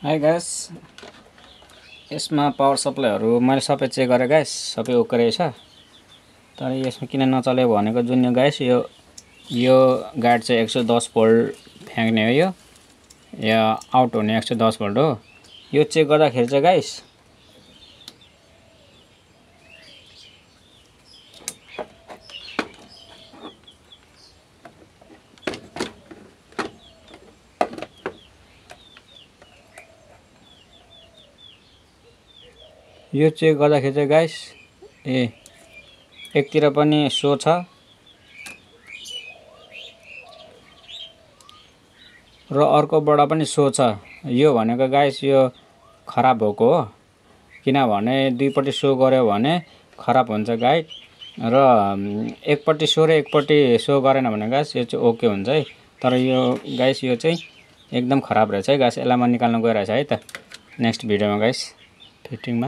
High guys, यसमा power सप्लाईहरू मैले सबै चेक गरेँ गाइस, सबै ओके रहेछ। तर यसमा किन नचल्यो भनेको जुन यो गाइस यो गार्ड चाहिँ 110 भोल्ट फ्याँक्ने हो। यो आउट हुने 110 भोल्ट हो। यो चेक गर्दाखेरि चाहिँ गाइस एकतिर पनि सो छ र अर्कोबाट पनि सो छ। यो भनेको गाइस यो खराब भएको हो, किनभने दुईपट्टि सो गर्यो भने खराब हुन्छ गाइड। र एकपट्टि सो र एकपट्टि सो गरेन भने गाइस यो चाहिँ ओके हुन्छ है। तर यो गाइस यो चाहिँ एकदम खराब रहेछ है गाइस। यसलाई म निकाल्न गइरहेछ है त नेक्स्ट भिडियोमा गाइस फिटिङमा।